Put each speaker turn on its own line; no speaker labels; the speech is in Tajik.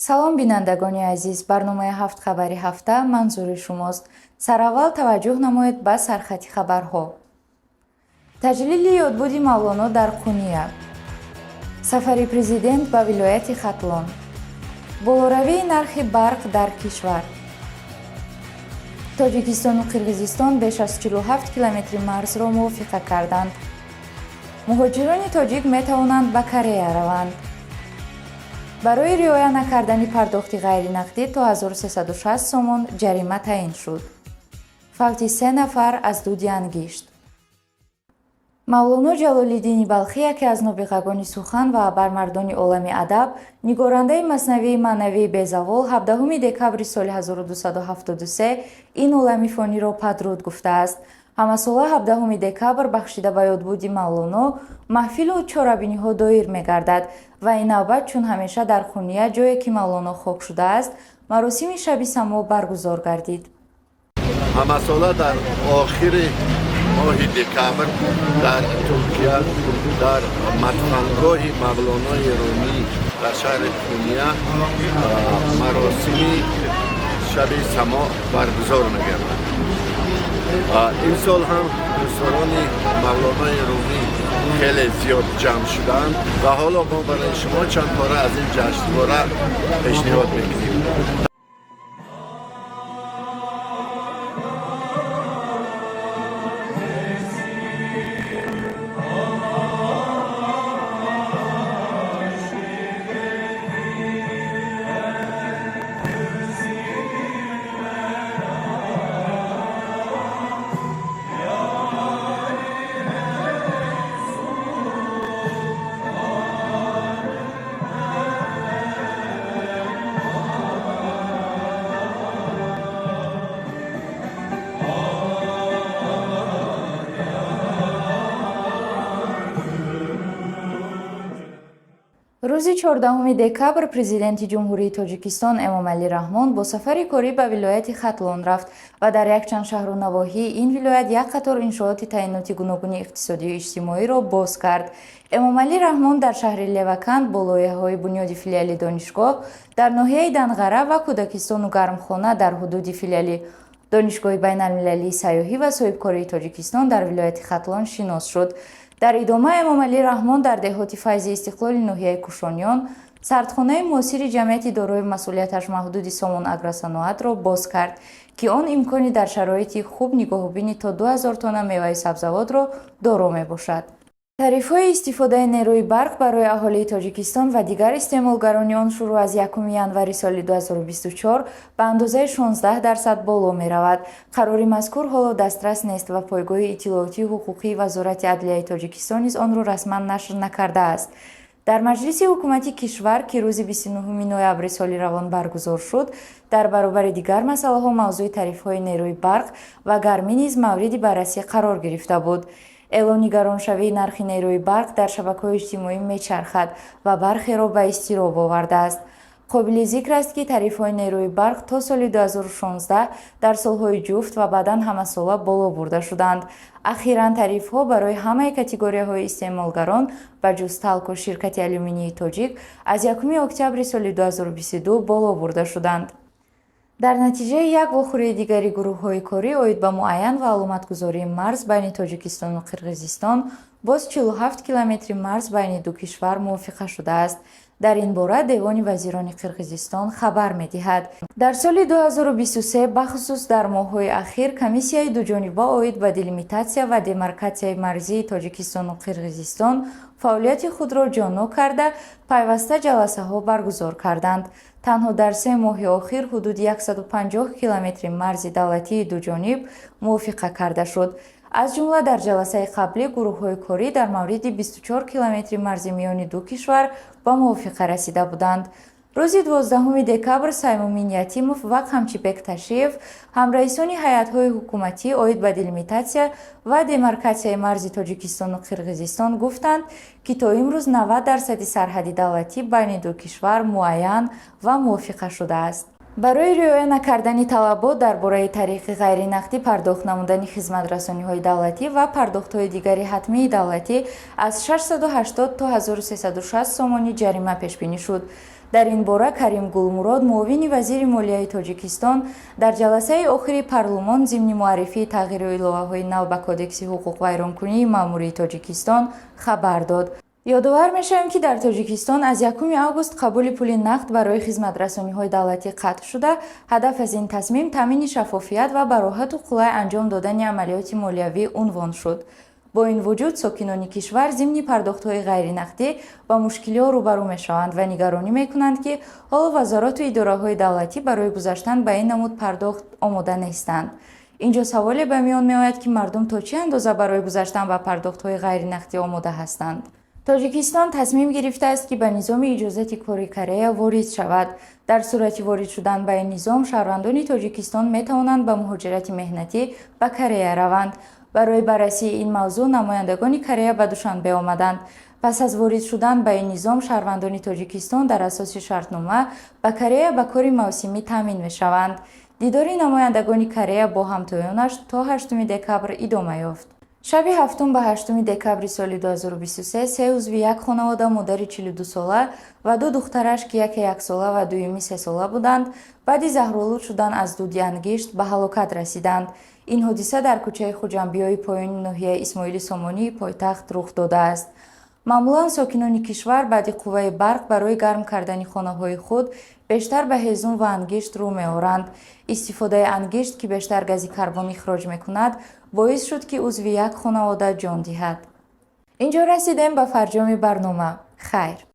Салом, бинандагони азиз! Барномаи «Ҳафт хабари ҳафта» манзури шумост. Сараввал таваҷҷӯҳ намоед ба сархати хабарҳо. Таҷлили ёдбуди Мавлоно дар Қуния, сафари президент ба вилояти Хатлон, болоравии нархи барқ дар кишвар, Тоҷикистону Қирғизистон беш аз 47 километри марзро мувофиқа карданд, муҳоҷирони тоҷик метавонанд ба Корея раванд, барои риоя накардани пардохти ғайринақдӣ то 1360 сомон ҷарима таъин шуд, фавти се нафар аз дуди ангишт. Мавлоно Ҷалолиддини Балхӣ яке аз нобиғагони сухан ва абармардони олами адаб, нигорандаи Маснавии маънавии безавол, 17 декабри соли 1273 ин олами фониро падруд гуфтааст. Ҳамасола 17 декабр бахшида ба ёдбуди Мавлоно маҳфилу чорабиниҳо доир мегардад ва ин навбат, чун ҳамеша, дар Қуния, ҷое ки Мавлоно хок шудааст, маросими шаби само баргузор гардид.
Ҳамасола дар охири моҳи декабр дар Туркия, дар мадфангоҳи Мавлонои Румӣ дар шаҳри Қуния маросими шаби само баргузор мегардад. Ин сол ҳам дӯстдорони Мавлонои Румӣ хеле зиёд ҷамъ шуданд ва ҳоло мо барои шумо чанд пора аз ин ҷашнвора пешниҳод мекунем.
Рӯзи 14 декабр Президенти Ҷумҳурии Тоҷикистон Эмомалӣ Раҳмон бо сафари корӣ ба вилояти Хатлон рафт ва дар якчанд шаҳру навоҳии ин вилоят як қатор иншооти таъиноти гуногуни иқтисодию иҷтимоиро боз кард. Эмомалӣ Раҳмон дар шаҳри Леваканд бо лоиҳаҳои бунёди филиали донишгоҳ дар ноҳияи Данғара ва кӯдакистону гармхона дар ҳудуди филиали Донишгоҳи байналмилалии сайёҳӣ ва соҳибкории Тоҷикистон дар вилояти Хатлон шинос шуд. Дар идома Эмомалӣ Раҳмон дар деҳоти Файзи Истиқлоли ноҳияи Кушониён сардхонаи муосири ҷамъияти дорои масъулияташ маҳдуди «Сомон Агросаноатро» боз кард, ки он имкони дар шароити хуб нигоҳубини то 2000 тонна меваи сабзавотро доро мебошад. Тарифҳои истифодаи нерӯи барқ барои аҳолии Тоҷикистон ва дигар истеъмолгарони он шурӯъ аз 1 январи соли 2024 ба андозаи 16% боло меравад. Қарори мазкур ҳоло дастрас нест ва пойгоҳи иттилоотии ҳуқуқии Вазорати адлияи Тоҷикистон низ онро расман нашр накардааст. Дар маҷлиси ҳукумати кишвар, ки рӯзи 29 ноябри соли равон баргузор шуд, дар баробари дигар масъалаҳо мавзӯи тарифҳои нерӯи барқ ва гармӣ низ мавриди баррасӣ қарор гирифта буд. Эълони гароншавии нархи нерӯи барқ дар шабакаҳои иҷтимоӣ мечархад ва бархеро ба изтироб овардааст. Қобили зикр аст, ки тарифҳои нерӯи барқ то соли 2016 дар солҳои ҷуфт ва баъдан ҳамасола боло бурда шуданд. Ахиран тарифҳо барои ҳамаи категорияҳои истеъмолгарон, ба ҷуз Талко, ширкати алюминии тоҷик, аз 1 октябри соли 2022 боло бурда шуданд. Дар натиҷаи як вохӯрии дигари гурӯҳҳои корӣ оид ба муайян ва аломатгузории марз байни Тоҷикистону Қирғизистон боз 47 километри марз байни ду кишвар мувофиқа шудааст. Дар ин бора Девони вазирони Қирғизистон хабар медиҳад. Дар соли 2023, бахусус дар моҳҳои ахир, комиссияи дуҷониба оид ба делимитатсия ва демаркатсияи марзии Тоҷикистону Қирғизистон фаъолияти худро ҷоннок карда, пайваста ҷаласаҳо баргузор карданд. Танҳо дар 3 моҳи охир ҳудуди 150 километри марзи давлатии дуҷониб мувофиқа карда шуд. Аз ҷумла дар ҷаласаи қаблӣ гурӯҳҳои корӣ дар мавриди 24 километри марзи миёни ду кишвар ба мувофиқа расида буданд. Рӯзи 12 декабр Саймумин Ятимов ва Қамчибек Ташиев, ҳамраисони ҳайатҳои ҳукуматӣ оид ба делимитатсия ва демаркатсияи марзи Тоҷикистону Қирғизистон, гуфтанд, ки то имрӯз 90 дарсади сарҳади давлатӣ байни ду кишвар муайян ва мувофиқа шудааст. Барои риоя накардани талабот дар бораи тариқи ғайринақдӣ пардохт намудани хизматрасониҳои давлатӣ ва пардохтҳои дигари ҳатмии давлатӣ аз 680 то 1360 сомонӣ ҷарима пешбинӣ шуд. Дар ин бора Карим Гулмурод, муовини вазири молияи Тоҷикистон, дар ҷаласаи охири парлумон зимни муаррифии тағйиру иловаҳои нав ба Кодекси ҳуқуқвайронкунии маъмурии Тоҷикистон хабар дод. Ёдовар мешавем, ки дар Тоҷикистон аз 1 август қабули пули нақд барои хизматрасониҳои давлатӣ қатъ шуда, ҳадаф аз ин тасмим таъмини шаффофият ва бароҳату қулай анҷом додани амалиёти молиявӣ унвон шуд. Бо ин вуҷуд, сокинони кишвар зимни пардохтҳои ғайринақдӣ ба мушкилиҳо рӯбарӯ мешаванд ва нигаронӣ мекунанд, ки ҳоло вазорату идораҳои давлатӣ барои гузаштан ба ин намуд пардохт омода нестанд. Инҷо саволе ба миён меояд, ки мардум то чӣ андоза барои гузаштан ба пардохтҳои ғайринақдӣ омода ҳастанд. Тоҷикистон тасмим гирифтааст, ки ба низоми иҷозати кори Корея ворид шавад. Дар сурати ворид шудан ба ин низом, шаҳрвандони Тоҷикистон метавонанд ба муҳоҷирати меҳнатӣ ба Корея раванд. Барои баррасии ин мавзӯъ намояндагони Корея ба Душанбе омаданд. Пас аз ворид шудан ба ин низом, шаҳрвандони Тоҷикистон дар асоси шартнома ба Корея ба кори мавсимӣ таъмин мешаванд. Дидори намояндагони Корея бо ҳамтоёнаш то 8 декабр идома ёфт. Шаби 7 ба 8 декабри соли 2023 се узви як хонавода, модари 42сола ва ду духтараш, ки яке яксола ва дуюми сесола буданд, баъди заҳролуд шудан аз дуди ангишт ба ҳалокат расиданд. Ин ҳодиса дар кӯчаи Хуҷамбиёи поёни ноҳияи Исмоили Сомонии пойтахт рух додааст. Маъмулан сокинони кишвар баъди қувваи барқ барои гарм кардани хонаҳои худ бештар ба ҳезум ва ангишт рӯ меоранд. Истифодаи ангишт, ки бештар гази карбон ихроҷ мекунад, боис шуд, ки узви як хонавода ҷон диҳад. Инҷо расидем ба фарҷоми барнома. Хайр.